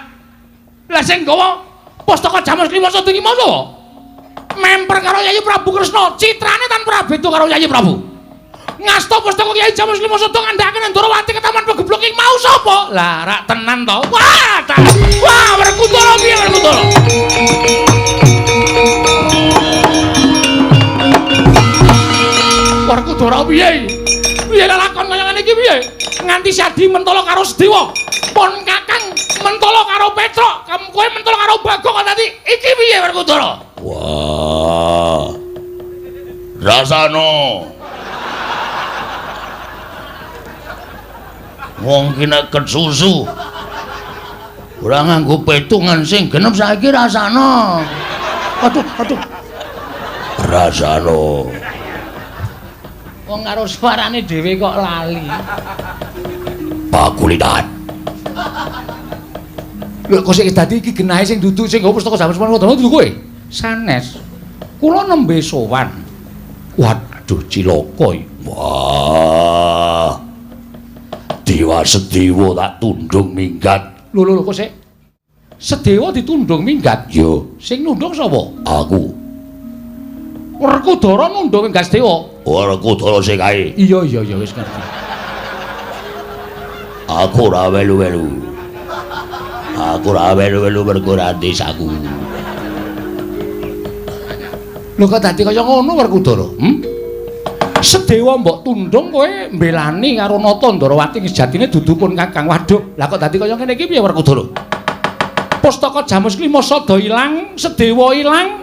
Lah sing nggawa pustaka Jamus Klima Sada iki mau sapa? Memper karo Yayi Prabu Kresna, citrane tanpa beda karo Yayi Prabu. Ngasta pustaka Kyai Jamus Klima Sada ngandhakaken Ndorowati ketaman pegeblok iki mau sapa? Lah rak tenan to. Wah, ta. Wah, Werkudara piye Werkudara? Werkudara piye? Piye lelakon kaya ngene iki piye? Nganti Sadi mentolo karo Sedewa. Pon Kakang mentolo karo Petruk, kowe mentolo karo Bagong kok dadi iki piye Werkudara? Wah. Rasano. Wong ki nek kesusu ora nganggo petungan sing genep saiki rasano. Aduh, aduh. Rasano. Wong karo suarane dhewe kok lali. Pakulitan. Lho kok sik dadi iki genahe sing dudu sing nggawa pustaka Jamus Manwadana dudu kowe? Sanes. Kula nembe sowan. Waduh cilaka iki. Wah. Dewa Sedewa tak tundung minggat. Lho lho kok sik. Sedewa ditundung minggat? Yo. Sing nundung sapa? Aku. Werkudara nundung minggat Sedewa. Werkudara sing kae. Iya iya iya wis ngerti. Aku ora welu-welu. Aku ora welu-welu mergo ora desaku. Lho kok dadi kaya ngono Werkudara? Sedewa mbok tundung kowe mbelani karo Nata Ndorowati sejatine dudu pun Kakang. Waduh, lah kok dadi kaya ngene iki piye Werkudara? Pustaka Jamus Klima Sada ilang, Sedewa ilang.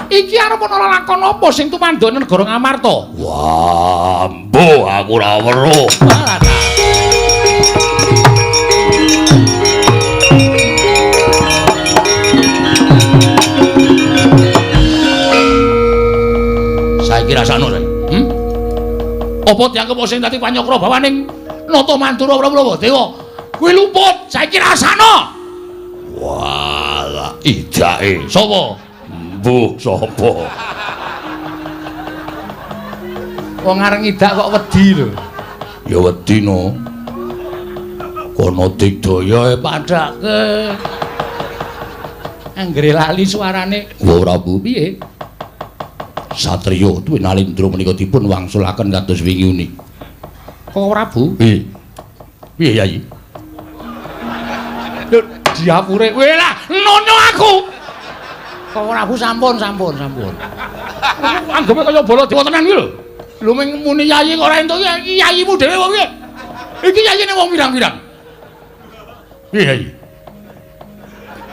Iki arep ana lakon apa sing tumanduk negara Ngamarta? Wah, mbuh aku ora weruh. Wah, ta. Apa dianggep sing dadi panyakra bawaning Nata Mandura Prabu Dewa? Kuwi luput, saiki rasana. Walah, idake. Sapa? Mbuh, sapa? Wong areng idak kok wedi lho. Ya wedi no. Kono digdaya padake. Anggere lali suarane. Wa Prabu piye? Satriya Dwi Nalindra menika dipun wangsulaken kados wingi uni. Kok Prabu? Piye? Piye Yayi? Lho diapure kowe lah nono aku. Kok Prabu sampun sampun sampun. Anggepe kaya Baladewa tenan iki lho. Lho mung muni yayi kok ora entuk iki yayimu dhewe wong piye? Iki yayine wong pirang-pirang. Piye Yayi?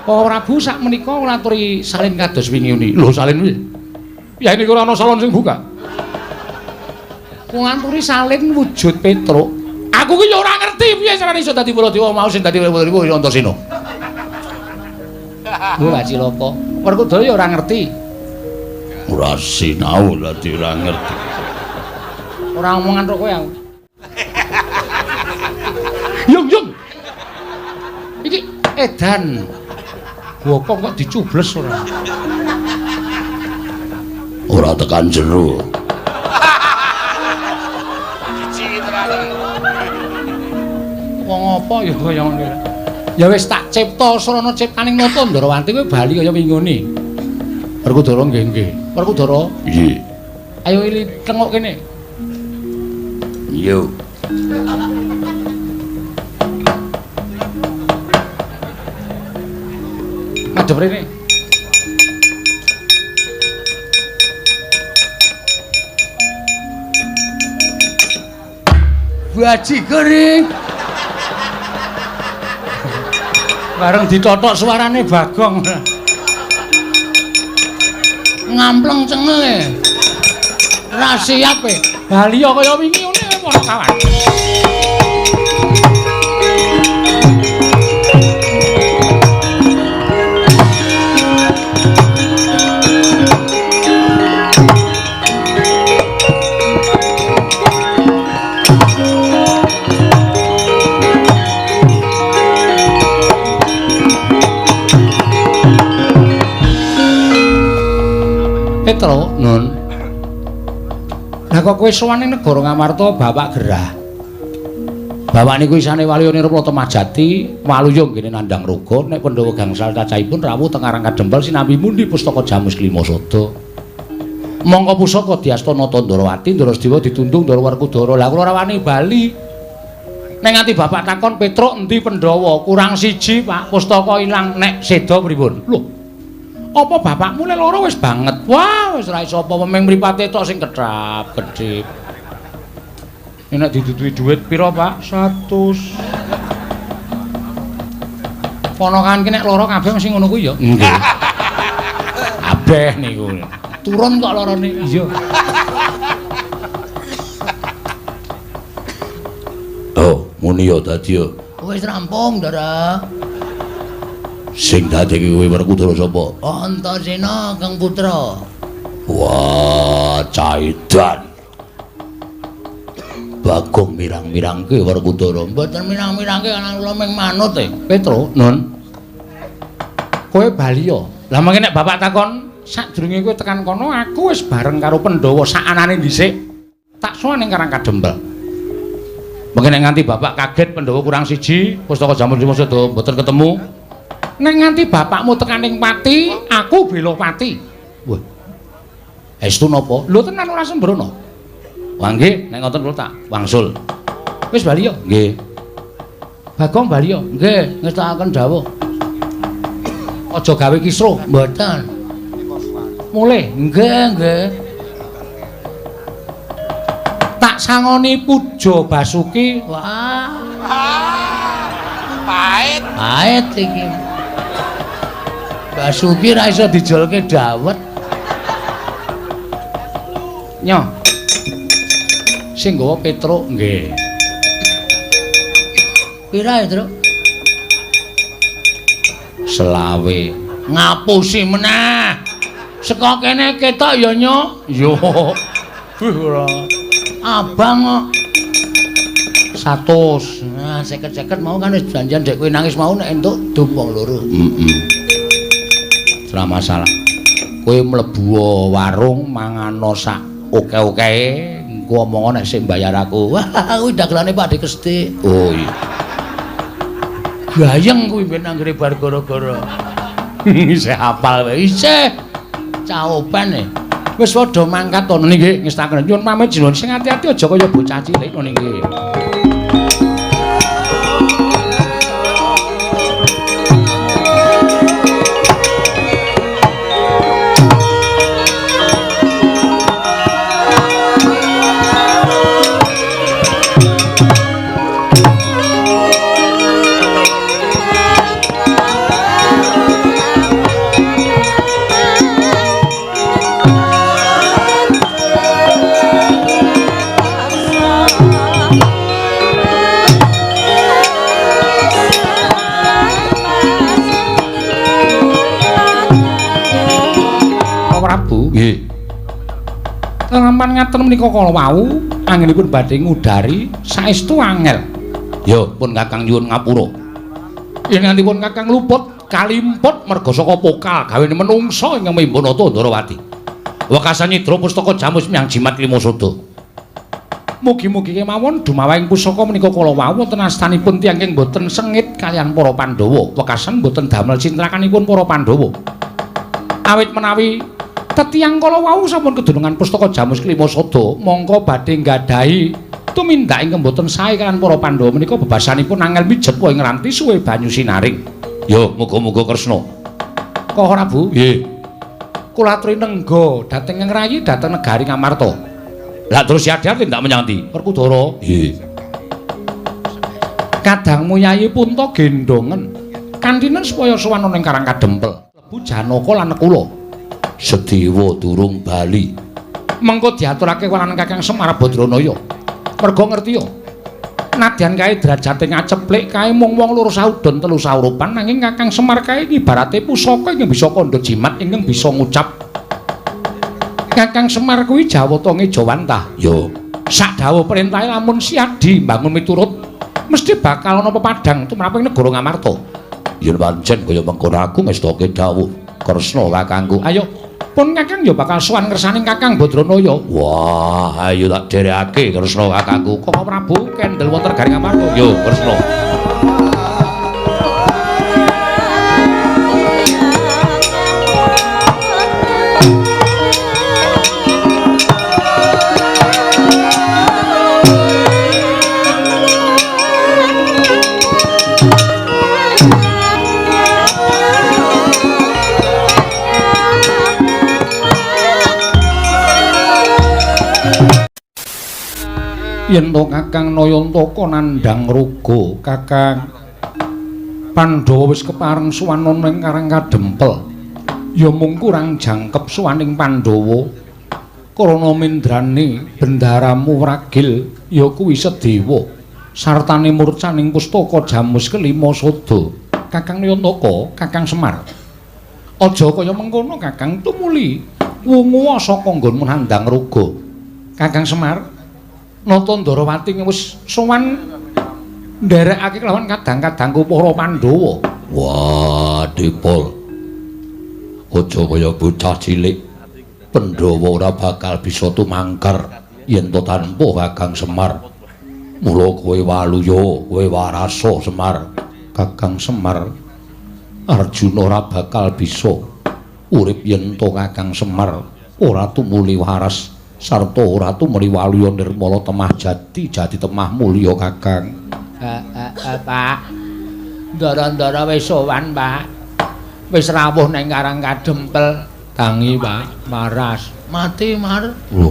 Kok Prabu sak menika nglaturi salin kados wingi uni. Lho salin piye? Ya ini ora ana salon sing buka. Nganturi salin wujud Petruk. Aku ki ya ora ngerti piye carane iso dadi Baladewa mau sing dadi Baladewa ya Antasena. Wah cilaka. Werkudara ya ora ngerti. Ora sinau dadi ora ngerti. Ora omongan karo kowe aku. Yung yung. Iki edan. Gopong kok dicubles ora. Ora tekan jero. Wong apa ya kaya ngono. Ya wis tak cipta srana ciptaning nata Ndrawati kowe bali kaya wingone. Werkudara nggih nggih. Werkudara. Nggih. Ayo ili tengok kene. Yo. Madhep rene. Baji kering. Bareng ditotok suarane Bagong. Ngampleng cengele. Ra siap e. Bali kaya wingi ngene para kawan. Petro, Nun. Lah kok kowe sowan ning negara Ngamarta bapak gerah. Bapak niku isane Waluya Nirpala Temajati, Waluya nggene nandhang raga nek Pandhawa gangsal cacahipun rawuh teng Karang Kadempel sinambi mundi pustaka Jamus Klima Sada. Mongko pusaka diasta Nata Ndrawati, Ndrasdewa ditundung Ndara Werkudara. Lah kula ora wani bali. Nek nganti bapak takon Petruk endi Pandhawa, kurang siji Pak, pustaka ilang nek seda pripun? Lho. Apa bapakmu le loro wis banget? Wah, wis ora iso apa-apa ming mripate tok sing kedhap kedhip. Nek didudui dhuwit pira, Pak? 100. Ponakan ki nek loro kabeh mesti ngono kuwi ya. Nggih. Kabeh niku. Turun kok lorone. Iya. Oh, muni ya dadi ya. Wis rampung, Ndara. Sing dadi kowe Werkudara sapa? Antasena Kang Putra. Wah, caidan. Bagong mirang-mirangke Werkudara. Mboten mirang-mirangke ana kula ming manut e. Petro, Nun. Kowe bali ya. Lah mangke nek bapak takon sadurunge kowe tekan kono aku wis bareng karo Pandhawa sakanane dhisik. Tak sowan ning Karang Kadempel. Mangke nek nganti bapak kaget Pandhawa kurang siji, pustaka Jamus Lima Sada mboten ketemu. Nek nganti bapakmu tekan ning pati, aku bela pati. Wah. Estu napa? Lho tenan ora sembrono. Wah nggih, nek ngoten kula tak wangsul. Wis bali ya? Nggih. Bagong bali ya? Nggih, ngestakaken dawuh. Aja gawe kisruh. Mboten. Mulih. Nggih, nggih. Tak sangoni Puja Basuki. Wah. Pahit. Pahit iki. Basuki ra iso dijolke dawet. Nyo. Sing nggawa Petruk nggih. Pira ya, Truk? Selawe. Ngapusi meneh. Saka kene ketok ya, Nyo. Yo. Wih ora. Abang kok 100. Nah, 50-50 mau kan wis janjian dek kowe nangis mau nek entuk dum wong loro. Heeh. Ora masalah. Kowe mlebu warung mangano sak oke-oke, engko omong nek sing bayar aku. Wah, kuwi dagelane Pak Dekesti. Oh iya. Gayeng kuwi ben anggere bar gara-gara. Isih hafal wae. Isih caopen e. Wis padha mangkat to nggih ngestaken. Nyuwun pamit jenengan sing ati-ati aja kaya bocah cilik ngene iki. Nggih. Lampan ngaten menika kala wau anggenipun badhe ngudari saestu angel. Ya pun Kakang nyuwun ngapura. Yen ngantipun Kakang luput kalimput merga saka pokal gawene menungsa ingkang mimba nata Ndarawati. Wekasan nyidra pustaka jamus miyang jimat lima sada. Mugi-mugi kemawon dumawahing pusaka menika kala wau wonten astanipun tiyang ingkang boten sengit kaliyan para Pandhawa. Wekasan boten damel cintrakanipun para Pandhawa. Awit menawi tetiyang kala wau sampun kedunungan pustaka jamus kelima sada mongko badhe nggadahi tumindak ingkang boten sae kaliyan para Pandhawa menika bebasanipun angel mijet wae ngranti suwe banyu sinaring. Ya muga-muga Kresna. Kok Prabu? Nggih. Kula aturi nengga dhateng ngrayi dhateng negari Ngamarta. Lah terus yadhar tindak menyang ndi? Werkudara. Nggih. Kadangmu Yayi Punta gendongen kantinen supaya sowan ana ing Karang Kadempel. Lebu Janaka lan Nekula. Sedewa durung bali. Mengko diaturake lan Kakang Semar Badranaya. Merga ngerti ya. Nadyan kae derajate ngaceplik kae mung wong loro saudon telu saurupan nanging Kakang Semar kae ibarate pusaka ingkang bisa kandha jimat ingkang bisa ngucap. Kakang Semar kuwi jawata ngejawantah. Ya. Sak dawuh perintahe lamun Siadi mbangun miturut mesti bakal ana pepadang tumrap ing negara Ngamarta. Yen pancen kaya mengkono aku ngestoke dawuh Kresna kakangku. Ayo pun Kakang ya bakal sowan ngersane Kakang Badranaya. Wah, ayo tak dherekake Kresna kakangku. Koko Prabu kendel wonten garing Ngamarta. Yo Kresna. Yen to Kakang Nayantaka nandhang raga, Kakang Pandhawa wis kepareng sowan ana ing Karang Kadempel. Ya mung kurang jangkep sowaning Pandhawa. Karana mendrane bendaramu wragil ya kuwi Sedewa sartane murcaning pustaka jamus kelima sada. Kakang Nayantaka, Kakang Semar. Aja kaya mengkono Kakang, tumuli wungu saka nggonmu nandhang raga. Kakang Semar, Nata Ndarawati wis sowan nderekake kelawan kadang-kadangku para Pandhawa. Wah, Dipol. Aja kaya bocah cilik. Pandhawa ora bakal bisa tumangkar yen to tanpa Kakang Semar. Mula kowe waluya, kowe warasa Semar. Kakang Semar, Arjuna ora bakal bisa urip yen to Kakang Semar ora tumuli waras. Sarta ora tumuli waluya nirmala temah jati jati temah mulya Kakang. Pak. Ndara-ndara wis sowan, Pak. Wis rawuh nang Karang Kadempel. Tangi, Pak. Maras. Mati, Mar. Lho.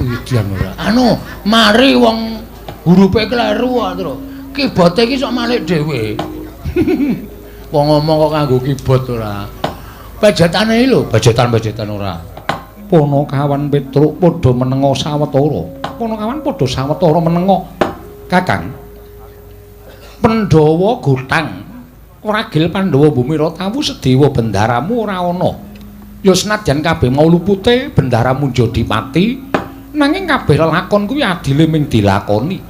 Udian ora. Anu, mari wong hurupe kleru kok, Tru. Kibote iki sok malik dhewe. Wong ngomong kok nganggo keyboard ora. Pejetane iki lho, pejetan-pejetan ora. Panakawan Petruk padha menenga sawetara. Panakawan padha sawetara menenga. Kakang Pandhawa gotang ragil Pandhawa Bumira tawu Sedewa bendaramu ora ana. Ya senadyan kabeh mau lupute bendaramu njadi pati, Nanging kabeh lelakon kuwi adile ming dilakoni.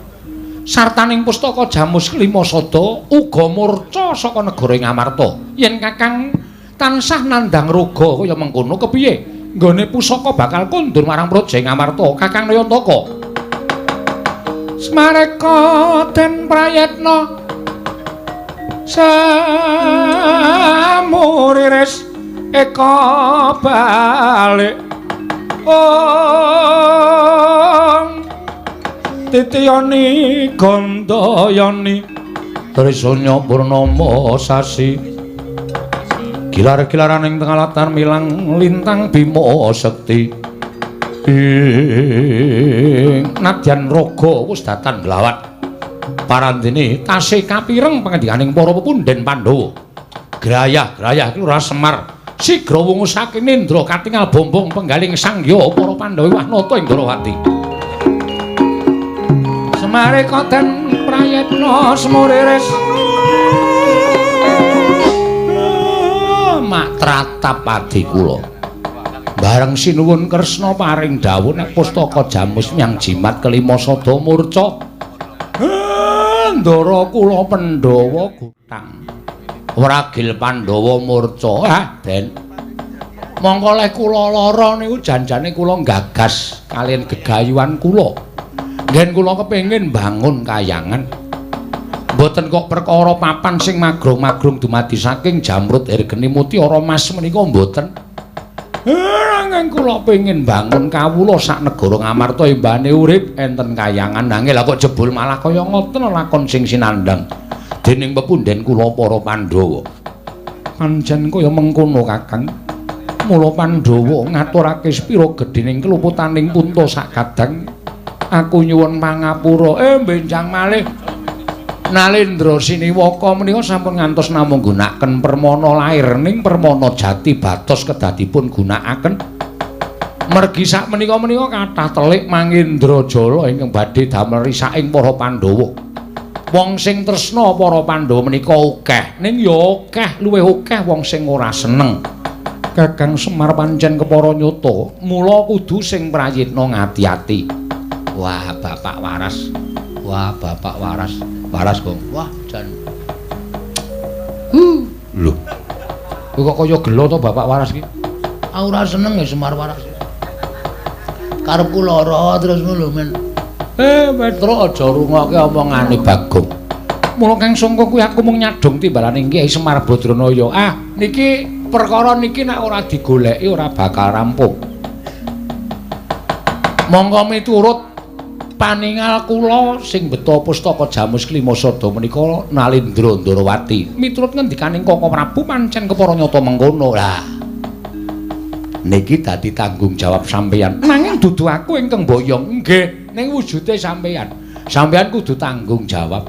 Sartaning pustaka Jamus Kelima Sada uga murca saka negara Ngamarta. Yen Kakang tansah nandhang roga kaya mengkono kepiye? Nggone pusaka bakal kondur marang Praja Ngamarta, Kakang Nayantaka. Smareka den prayetna samuriris eka balik ong titiyani gandayani trisanya purnama sasi gilar-gilaran ing tengah latar milang lintang bima sekti ing nadyan raga wis datan glawat parandene tasih kapireng pangendikaning para pepundhen Pandhawa. Grayah-grayah iki ora Semar sigra wungu saking nendra katingal bombong penggaling sangya para Pandhawa Wahnata ing Ndrawati. Semareka den prayetna semuriris mak tratap adi kula. Bareng sinuwun Kresna paring dawuh nek pustaka Jamus nyang jimat kelima sada murca. Ndara kula Pandhawa gutang. Wragil Pandhawa murca. Ah, Den. Mongko leh kula lara niku janjane kula gagas kaliyan gegayuhan kula. Nggen kula kepengin bangun kayangan. Mboten kok perkara papan sing magrong-magrong dumadi saking jamrut hergeni mutiara mas menika mboten. Nanging kula pengin bangun kawula sak negara Ngamarta embane urip enten kayangan. Nanging lha kok jebul malah kaya ngoten lakon sing sinandhang dening pepundhen kula para Pandhawa. Pancen kaya mengkono Kakang. Mula Pandhawa ngaturake sepira gedhening keluputaning punta sak kadang. Aku nyuwun pangapura. Benjang malih. Nalendra Siniwaka menika sampun ngantos namung gunakaken permana lair ning permana jati batos kedadipun gunakaken. Mergi sak menika-menika kathah telik Mangindrajala ingkang badhe damel risaking para Pandhawa. Wong sing tresna para Pandhawa menika akeh, ning ya akeh luwih akeh wong sing ora seneng. Kakang Semar pancen kepara nyata, mula kudu sing prayitna ngati-ati. Wah, Bapak waras. Wah, Bapak waras. Waras, Gong. Wah, jan. Lho. Kowe kok kaya gelo to Bapak waras iki? Aku ora seneng ya Semar waras. Karepku lara terus ngono lho, men. Petro aja rungokke omongane Bagong. Mula Kang Sangka kuwi aku mung nyadong timbalane Kyai Semar Badranaya. Ah, niki perkara niki nek ora digoleki ora bakal rampung. Monggo miturut paningal kula sing beto pustaka Jamus Kelima Sada menika Nalendra Ndrawati. Miturut ngendikaning Koko Prabu pancen kepara nyata mengkono. Lah niki dadi tanggung jawab sampeyan. Nanging dudu aku ingkang boyong. Nggih, ning wujude sampeyan. Sampeyan kudu tanggung jawab.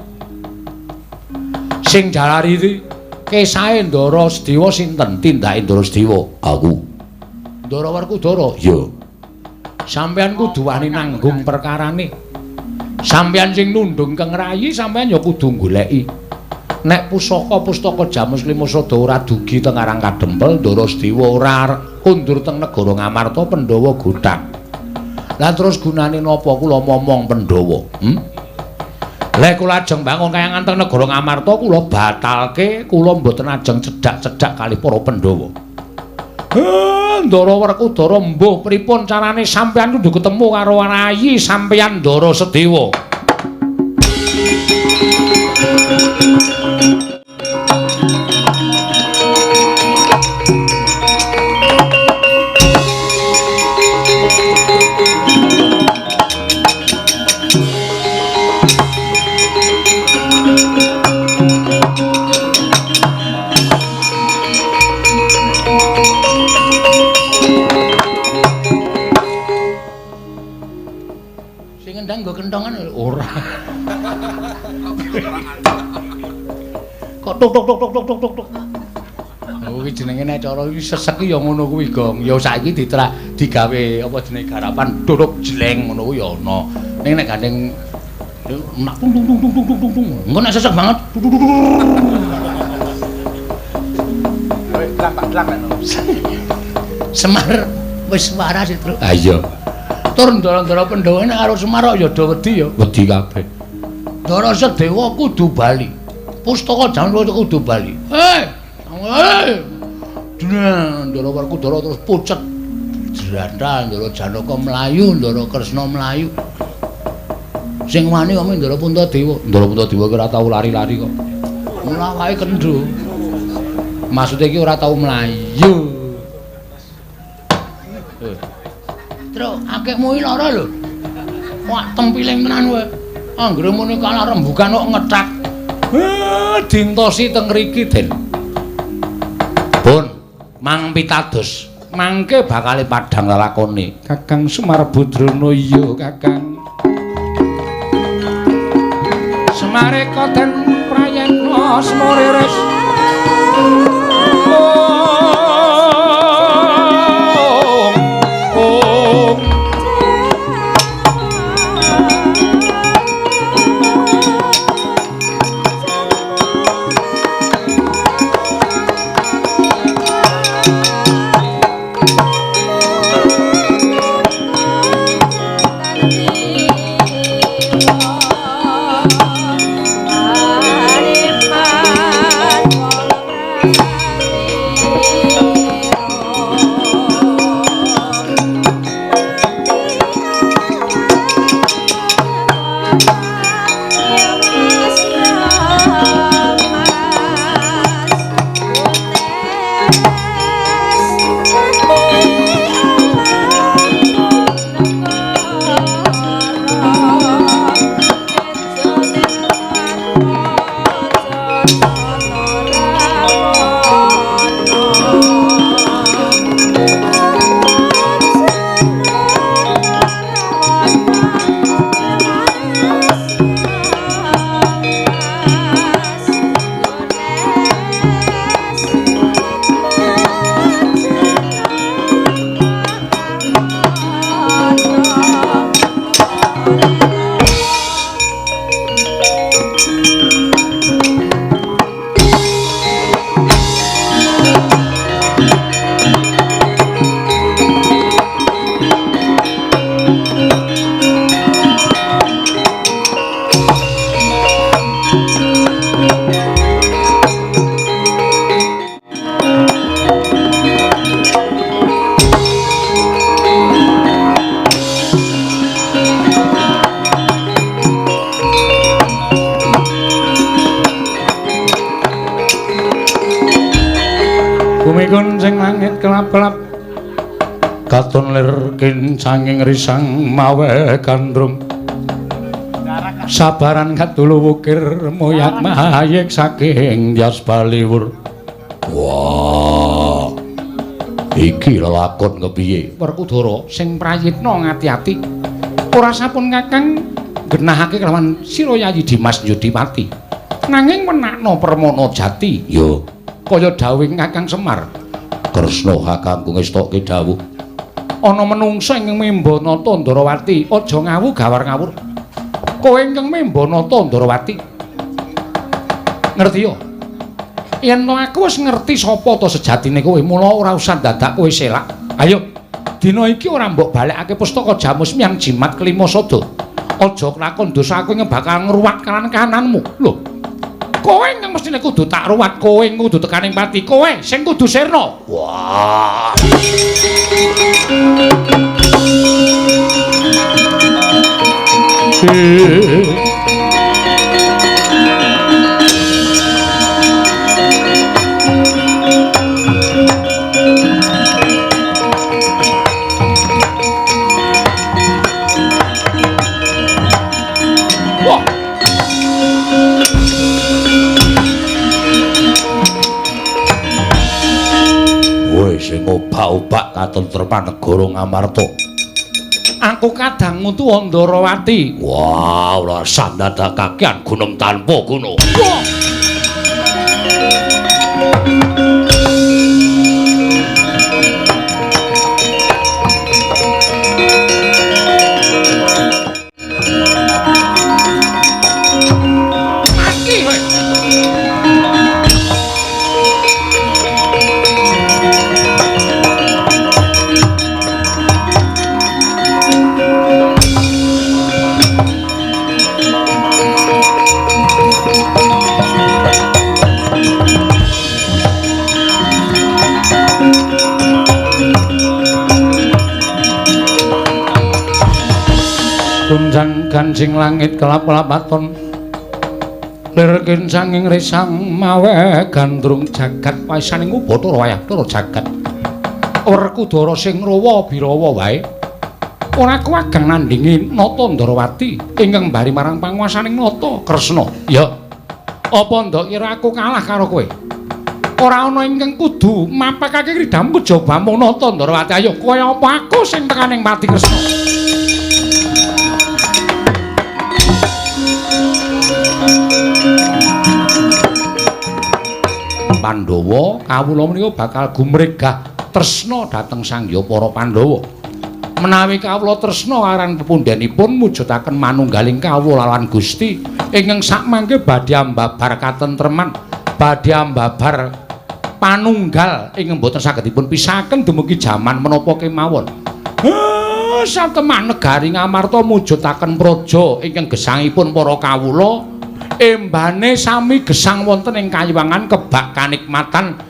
Sing jalari kesahe Ndara Sedewa sinten? Tindake Ndara Sedewa. Aku. Ndara Werkudara? Ya. Sampeyan kudu wani nanggung perkarane. Sampeyan sing nundung keng rayi, sampeyan ya kudu goleki. Nek pusaka-pustaka Jamus Kelima Sada ora dugi teng Karang Kadempel, Ndara Sedewa ora kundur teng negara Ngamarta, Pandhawa gothang. Lah terus gunane napa kula momong Pandhawa? Lek kula ajeng bangun kayangan teng negara Ngamarta, kula batalke, kula mboten ajeng cedhak-cedhak kalih para Pandhawa. Ndara Werkudara mbuh pripun carane sampeyan kudu ketemu karo rayi sampeyan Ndara Sedewa. Kentongan ora. Kok tuk tuk tuk tuk tuk tuk tuk. Kuwi jenenge nek cara iki sesek ya ngono kuwi, Gong. Ya saiki digawe apa jenenge garapan duruk jleng ngono kuwi ya ana. Ning nek gandeng mak tung tung tung tung tung tung tung. Engko nek sesek banget. Semar wis waras, Tru. Ha iya. Tur ndara-ndara Pandhawa nek karo Semar kok ya do wedi ya. Wedi kabeh. Ndara Sedewa kudu bali. Pustaka Jamus kudu bali. Hei. Hei. Ndara Werkudara terus pucet. Jrandal Ndara Janaka mlayu, Ndara Kresna mlayu. Sing wani kok Ndara Puntadewa. Ndara Puntadewa ki ora tau lari-lari kok. Mula wae kendho. Maksude iki ora tau mlayu. Truk, akehmu iki lara lho. Wah, tempiling tenan kowe. Anggere muni kalah rembugan kok ngethak. Dintosi teng mriki, Den. Pun mang pitados. Mangke bakale padhang lelakone. Kakang Semar Budrana iya, Kakang. Semareka den prayetna semuriris. Om. Gumikun sing langit kelap-kelap katon lir kincanging risang mawe gandrung sabaran katulu wukir moyak mayik saking Dyas Baliwur. Wah, iki lelakon kepiye? Werkudara sing prayitna ngati-ati ora sampun Kakang genahake kelawan sira Yayi Dimas Yudipati, nanging menakno Permana Jati ya kaya dawuh Kakang Semar. Kresna kakangku ngestokke dawuh ana menungsa ingkang memba nata Ndarawati, aja ngawu gawar ngawur. Kowe ingkang memba nata Ndarawati, ngerti ya? Yen to aku wis ngerti sapa to sejatine kowe, mula ora usah dadak kowe selak. Ayo, dina iki ora mbok balekake pustaka Jamus miyang jimat kelima sada. Aja kelakon dosa aku ing bakal ngruwat kanan-kananmu. Lho, kowe ingkang mestine kudu tak ruwat, kowe kudu tekaning pati, kowe sing kudu sirna. Wah. Wah. Woi sing obak-obak katentreman negara Ngamarta. Aku kadang ngutu Ndarawati. Wah, ora usah ndadakakean gunung tanpa guna. Wah. Mati kowe. Gancing langit kelap-kelapaton lir kincanging risang mawe gandrung jagat waisaning ubathara wayah Bathara jagat. Werkudara sing rawa birawa wae ora kuwagang nandhingi Nata Ndarawati ingkang bari marang panguwasaning Nata Kresna. Ya, apa ndok kira aku kalah karo kowe? Ora ana ingkang kudu mapakake kridhamu kejaba mung Nata Ndarawati. Ayo kowe apa aku sing tekaning pati Kresna? Pandhawa kawula menika bakal gumregah tresna dhateng sangya para Pandhawa. Menawi kawula tresna aran pepundhenipun mujudaken manunggaling kawula lan Gusti ingkang sakmangke badhe ambabar katentreman, badhe ambabar panunggal ingkang boten saged dipun pisahaken dumugi jaman menapa kemawon. Satemah negari Ngamarta mujudaken praja ingkang gesangipun para kawula embane sami gesang wonten ing kayiwangan kebak kanikmatan.